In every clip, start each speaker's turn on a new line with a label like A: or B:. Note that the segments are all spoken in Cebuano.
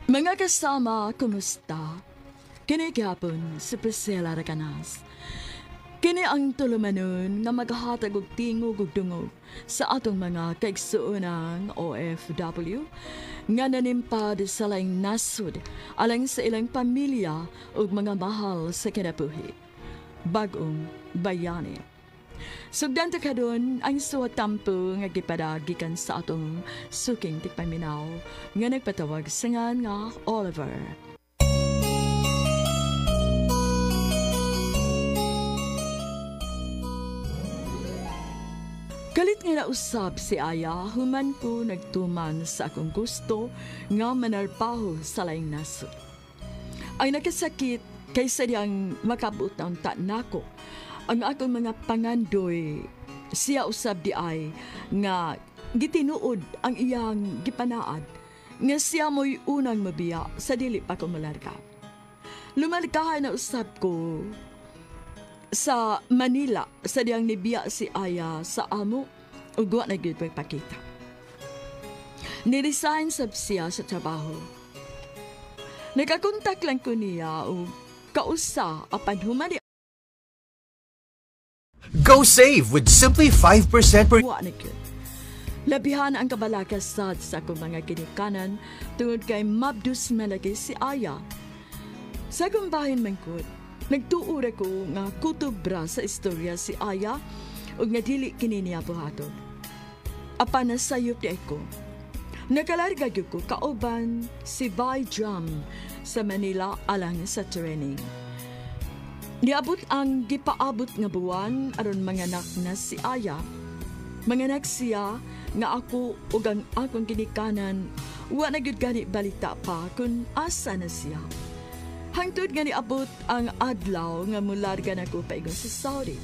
A: Mga kasama, kumusta? Kini gyapon si Priscilla Raganas. Kini ang tulumanon nga maghatag og tingog ug dungog sa atong mga kaigsuonang OFW nga nanimpad sa laing nasod alang sa ilang pamilya ug mga mahal sa kinabuhi. Bag-ong bayani. Sugdan ta karon ang suwat tampo nga gipada gikan sa atong suking tigpaminaw nga nagpatawag sa ngan nga Oliver. Kalit nga nausab si Aya, human ko nagtuman sa akong gusto nga manarbaho sa laing nasod. Ang nakasakit kaysa diyang makabot na unta nako, ang akong mga pangandoy, siya usab di ay nga gitinuod ang iyang gipanaad nga siya mo'y unang mabiya sa dili pa ko malarga. Lumalgahan na usab ko sa Manila sa diyang nibiya si Aya sa amo ug wa na gyud magpakita. Niresign sab siya sa trabaho. Nakakontak lang ko niya og kausa apan human di
B: Go save with simply 5% per
A: wa na gyud. Labihan ang kabalaka sad sa akong mga ginikanan tungod kay mabdus man lagi si Aya. Sa akong bahin man gud, nagtuo ra ko nga kutob ra sa istorya si Aya ug nga dili kini niya buhaton. Apan nasayop di ko. Nakalarga gyud ko kauban si Bay Jam sa Manila alang sa training. Niabot ang gipaabot nga buwan aron manganak na si Aya. Manganak siya nga ako ug ang akong ginikanan wa na gyud gani balita pa kung asa na siya. Hangtod nga niabot ang adlaw nga mularga na ko paigon sa Saudi.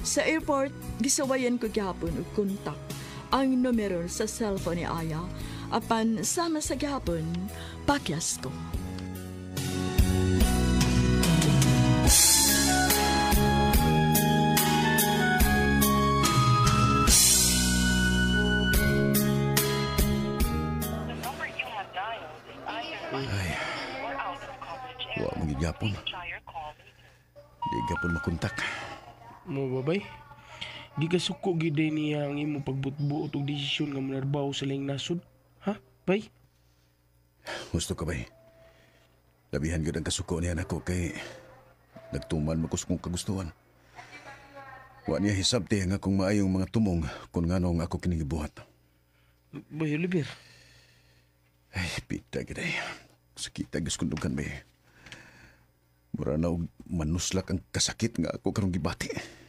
A: Sa airport, gisawayan ko gihapon og kontak ang numero sa cellphone ni Aya apan sama sa gihapon pakyas ko.
C: Ay, wa man gyud gapon. Di gapon makontak.
D: Mo babay. Gikasuko gid day niya ang imo pagbutbuot og desisyon nga manarbaho sa laing nasod. Ha? Bay?
C: Gusto ka bay? Labihan gyud ang kasuko niya nako kay nagtuman man ko sa kong kagustuhan. Wa niya hisabti ang akong maayong mga tumong kung nganong ako kining gibuhat.
D: Bay Oliver.
C: Ay, pita gid ay. Sakita gyud kong dughan bay. Mura na og manuslak ang kasakit nga ako karong gibati.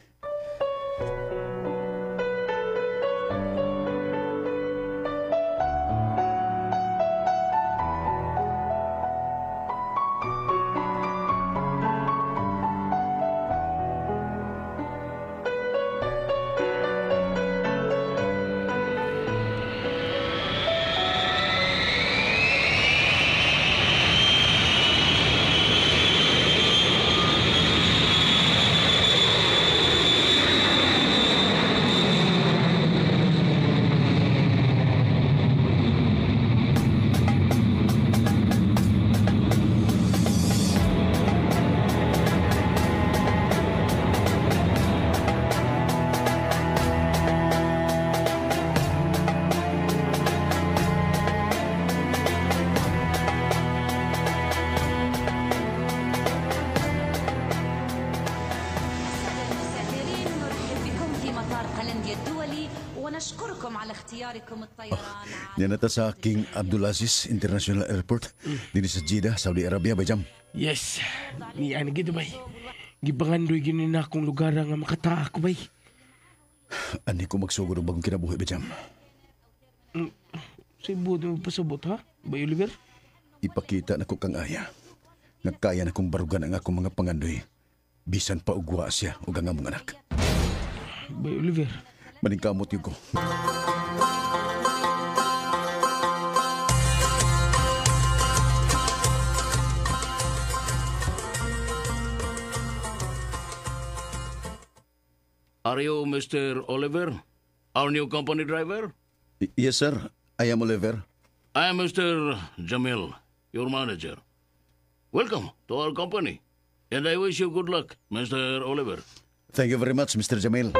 E: السادة المسافرين، نرحب بكم في مطار قلنديا الدولي ونشكركم على اختياركم الطيران.
C: Niya na ta sa King Abdulaziz International Airport dinhi sa Jeddah, Saudi Arabia bay jam.
D: Yes. Ni ana gid bay. Gipangandoy gyud ni na akong lugar nga makataa ko bay.
C: Ani ko magsugod og bagong kinabuhi bay jam.
D: Sa buot mo pasabot ha? Bay Oliver?
C: Ipakita nako kang Aya nga kaya na kong barugan ang akong mga pangandoy. Bisan pa og wa siya og ang among anak.
D: Bay Oliver.
C: Maningkamot yun ko.
F: Are you Mr. Oliver, our new company driver?
C: Yes, sir. I am Oliver.
F: I am Mr. Jamil, your manager. Welcome to our company. And I wish you good luck, Mr. Oliver.
C: Thank you very much, Mr. Jamil.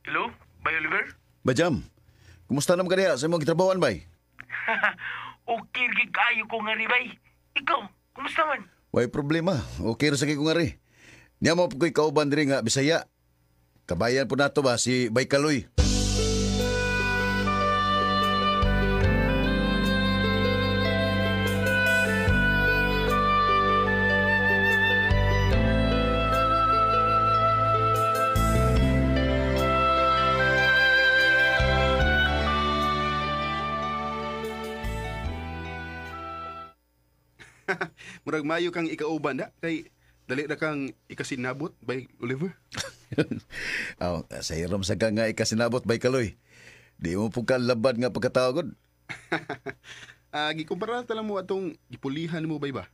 D: Hello? Bay Oliver?
C: Bajam, kumusta naman ka diha sa imong gitrabahoan bay?
D: Okay, gig kaayo ko nga ri, bay. Ikaw, kumusta man?
C: Way problema. Okay ra sa kay ko nga ri. Niya mo po ko'y kauban diri nga Bisaya. Kabayan po nato ba si Bay Kaloy.
G: Murag mayo kang ikauban na kay dali ra kang ikasinabot by Oliver.
C: Aw, sa hiram sa ka nga ikasinabot Bay Kaloy. Di mo po ka labad nga pagkatawagod.
G: Gikumpara ta lang mo atong gipulihan mo bay ba?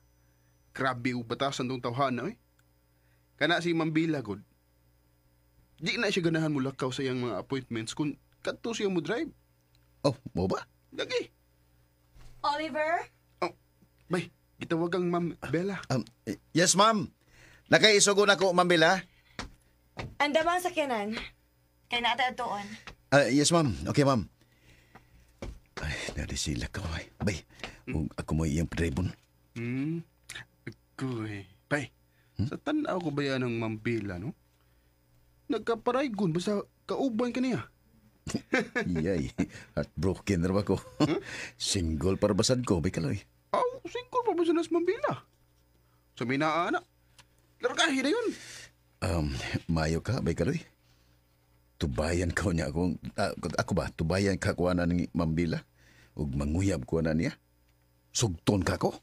G: Grabe og batasan tong tawhana oy. Kana si Mambila gud. Di na siya ganahan mo lakaw sa iyang mga appointments kung kadto siya mo drive.
C: Oh, mo ba?
G: Lagi.
E: Oliver?
G: Oh, bay, gitawag ang Ma'am Bella.
C: Yes, ma'am. Nakaisugo na ko, Ma'am Bella.
H: Anda ba ang sakyanan? Kay naata atuon.
C: Yes, ma'am. Okay, ma'am. Ay, nadisila ka, ay. Bay, ug ako mo iyang padribon.
G: Agoy. Bay, sa tan-aw ko ba yan ang Ma'am Bella, no? Nagkaparaygon, basta kauban ka niya.
C: Yay, heartbroken na ba ko? Single para basad ko, bay Kaloy.
G: Aw, single pa ba siya na si Ma'am Bella? Sa minaana. Largahi na yun.
C: Mayo ka, bay Kaloy. Tubayan ka niya akong, ako ba, tubayan ka kuha na ni Ma'am Bella? Ug manguyab kuha na niya? Sugton ka ko?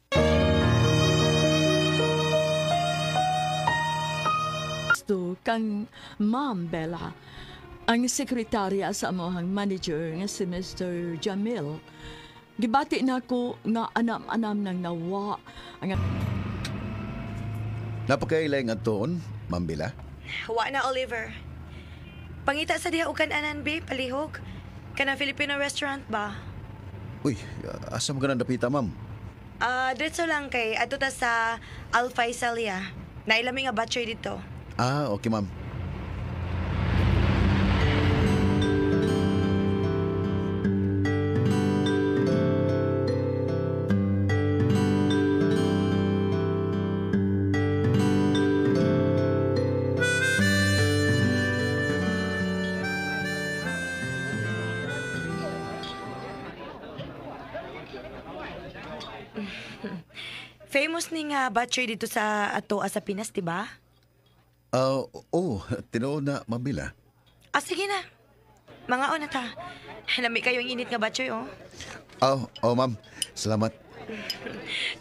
A: To kang Ma'am Bella, ang sekretarya sa amohang manager nga si Mr. Jamil. Gibati na ko nga anam-anam nang nawa ang
C: Napakailay nga toon, Ma'am Bella.
H: Wa na, Oliver. Pangita sa diha og kan-anan, be, palihog. Kanang Filipino restaurant ba?
C: Uy, asa mo ka na dapita, ma'am?
H: Diretso lang kay adto ta sa Al Faisalia. Nailami nga batchoy dito.
C: Ah, okay, ma'am.
H: Famous ni nga batchoy dito sa ato sa Pinas, di ba?
C: Oh, tinuod na, Ma'am Bella.
H: Ah, sige na. Mga na ta. Lami kayo ang init nga batchoy, oh.
C: Oh, ma'am. Salamat.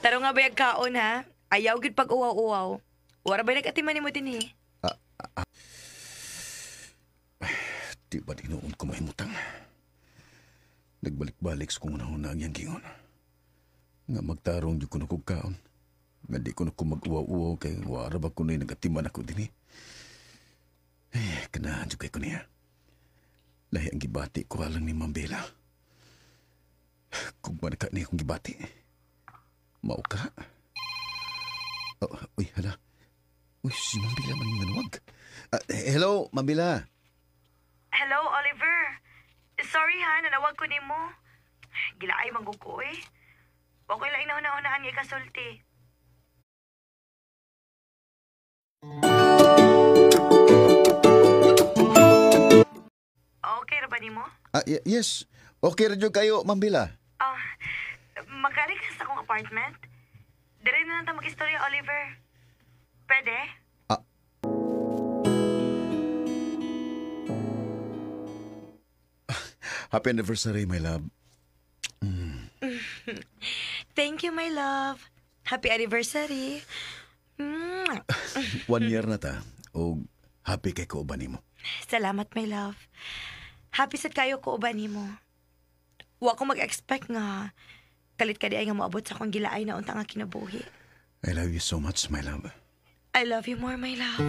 H: Taro nga bayag kaon, ha? Ayaw gud pag uwaw-uwaw. Wara ba nag-atiman nimo dinhi?
C: Di ba tinuod ko mahimutang? Nagbalik-balik sa kong unahuna ang iyang gingon. Nga magtarong di ko na kog kaon. Nga di ko na ko mag-uwaw-uwaw kay wara ba ko na nagatiman ako dinhi. Eh, kanahan jud kay ko niya. Lahi ang gibati ko alang ni Ma'am Bella. Kung man ka niya akong gibati. Mao ka. Oh, uy, hala. Uy, si Ma'am Bella man manuwag. Hello, Ma'am Bella.
H: Hello, Oliver. Sorry ha, nanawag ko nimo. Gilaay man ko eh. Wa ko'y laing nahuna-hunaan nga ikasulti. Okay ra ba nimo?
C: Yes. Okay ra jud kayo, Ma'am Bella.
H: Ah, makari ka sa akong apartment? Dire na lang ta mag-istorya, Oliver. Pwede?
C: Happy anniversary, my love.
H: Thank you, my love. Happy anniversary.
C: 1 year na ta. O happy kay ko ba nimo?
H: Salamat, my love. Happy sad kayo ko uban nimo. Wa ko mag-expect nga kalit ka di ay nga moabot sa akong gilaay na unta nga kinabuhi.
C: I love you so much, my love.
H: I love you more, my love.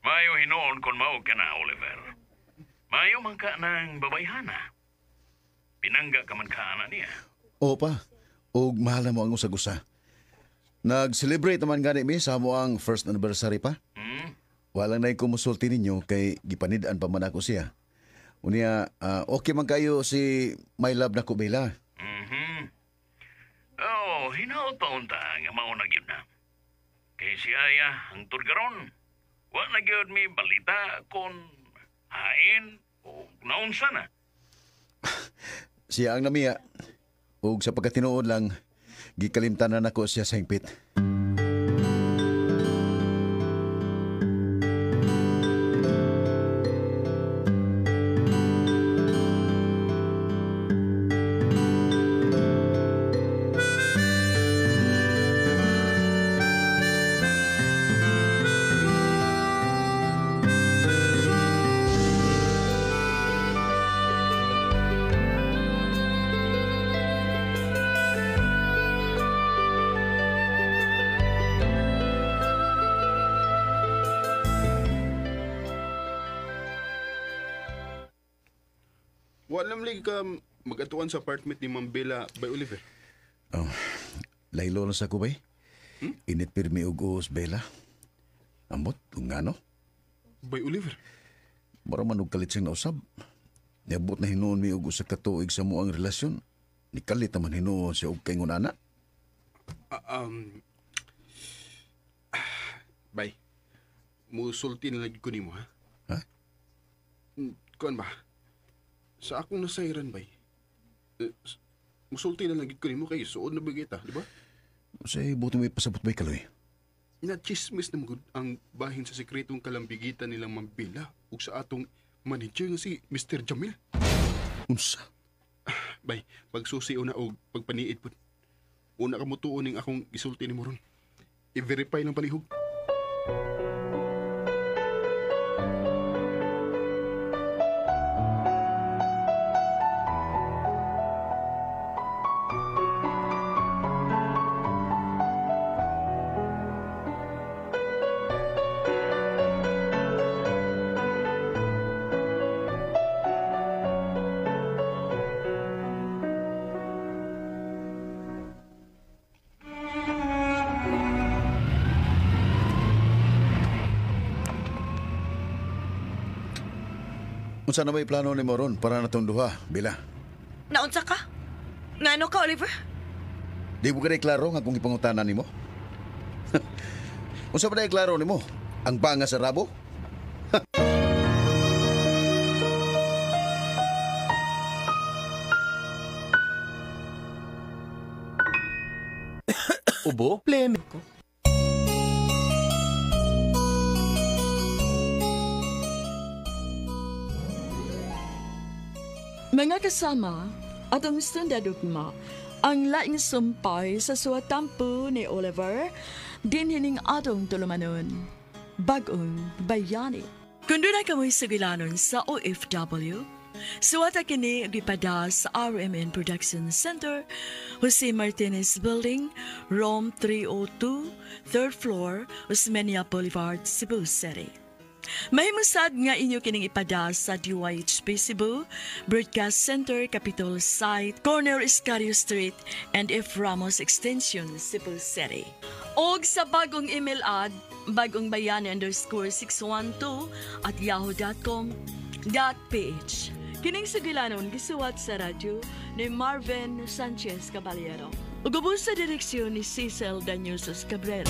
F: Mayo hinuon kon mao ka na, Oliver. Mayo man ka ng babayhana. Pinangga ka man ka ana niya.
C: Oo pa. Og mahal na mo ang usag-usa. Nag-celebrate naman gani mi sa mo ang first anniversary pa.
F: Hmm?
C: Walang na kumusulti ninyo kay gipanid-an pa man ako siya. Unya, okay man kayo si my love na Kubela.
F: Mhm. Oh, hinaot pa unta nga mao na gyud na. Kay si Aya hangtod karon, wa na gyud mi balita kon hain o naunsa na.
C: Siya ang namiya. Ug sa pagkatinuod lang, gikalimtan na nako siya sa hingpit.
G: Wala man lagi ka magatuan sa apartment ni Ma'am Bella by Oliver.
C: Oh, laylo na sa kubay. Init pirmi og uos, Bella. Ambot, ug ngano?
G: By Oliver.
C: Mura man og kalit siyang nausab. Niabot na hinuon mi og usa ka tuig sa mo ang relasyon. Nikalit naman hinuon siya og kaingon ana.
G: Bay. Musulti na lagi ko nimo, ha?
C: Ha?
G: Kuan ba? Sa akong nasayran, bay. Musulti na lagi ko nimo kay suod na ba kita, di ba?
C: Say, buto may pasabot bay kaloy.
G: Na-chismis na magud ang bahin sa sekretong kalambigitan nilang Ma'am Bella ug sa atong manager nga si Mr. Jamil.
C: Unsa?
G: Bay, pagsusi una og pagpaniid pud. Una ka mutuon ning akong gisulti nimo ron. I-verify lang palihog.
C: Unsa na may plano nimo ron para natong duha, Bella?
H: Naunsa ka? Ngano ka, Oliver?
C: Di mo ka klaro nga kung ipangutana nimo? Unsa ba klaro nimo? Ang banga sa rabo?
B: Ubo? Pleme.
A: Mga kasama, atong sundadugma, ang laing sumpay sa suwatampo ni Oliver, dinhining atong tulumanon, Bag-ong Bayani. Kung doon na kamoy sugilanon sa OFW, suwata kini gipada sa RMN Production Center, Jose Martinez Building, Room 302, 3rd floor, Osmeña Boulevard, Cebu City. Mahimusad nga inyo kining ipada sa DYHP Cebu, Broadcast Center, Capitol Site, Corner Escario Street, and F. Ramos Extension, Cebu City. Og sa bagong email ad, bagongbayani_612@yahoo.com.ph. Kining sugilanon gisuwat sa radyo ni Marvin Sanchez Caballero. Ug ubos sa direksyon ni Cecil Danyusos Cabrera.